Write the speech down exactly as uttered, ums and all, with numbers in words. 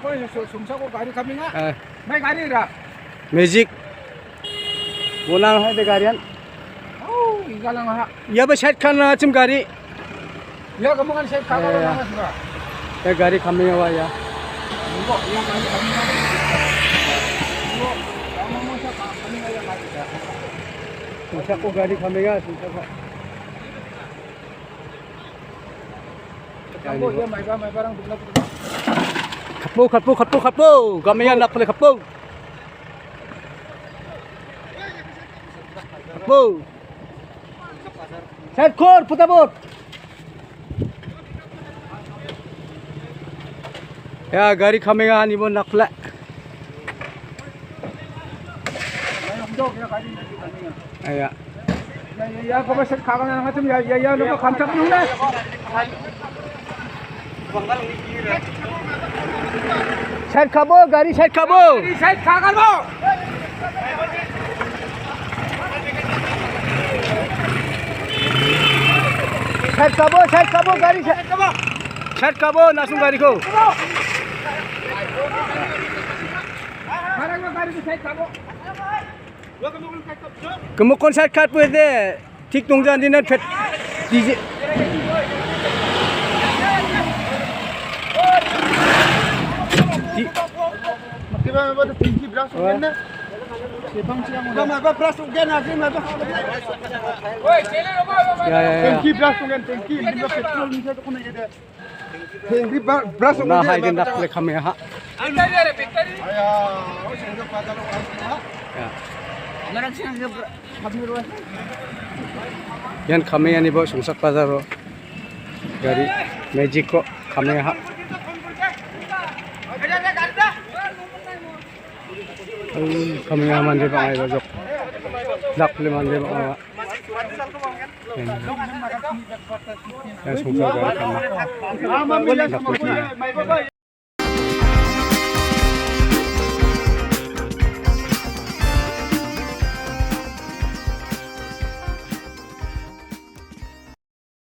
Oi, so, so, sungsar ko gari coming ha. Eh. Nai gari ra. Magic. Bonang hai de gari an. Oh, igalang ha. Ya ba side khan na chim gari. Ya kamu kan side khan na suka. Ya gari coming ha ya. Ko, ya gari coming ha. Ko, kamu mau sa coming ha ya gari. Sungsar ko gari coming ha, sungsar ko. Khatpo, khatpo, khatpo, khatpo. Gam ïa na pele khatpo. Khatpo. Side khor, puta bot. Ya, gari coming ha ni bon nak pele. Ya. Ya, ya, ya, ko ba side kha kan na chim ya, ya, ya, no ko kham chak nung na. Side khabo, gari side khabo. Side kha kan bo. Side khabo, side khabo, gari side. Side khabo, na sung gari ko. Barang ko gari side khabo. Kemukon side khat pwe de. Thik tong jan dinan phet. Di je. Di. Mati ba ba tingki bras ugen na. Sepang siang udah. Ba ba bras ugen na sih ba. Ya, ya, ya. Tingki bras ugen, tingki. Ini ba petrol ni satu kena ada. Hengri bra-, bras. Na hai gen dak le khame ha. Ya. Yan khame ani bo sungsar bazar ro. Gari magic ko khame ha. Ai, khame ha mande ba ai ba jok. Dak le mande ba ai. Ya, sungsar gari khame. Dak le khame.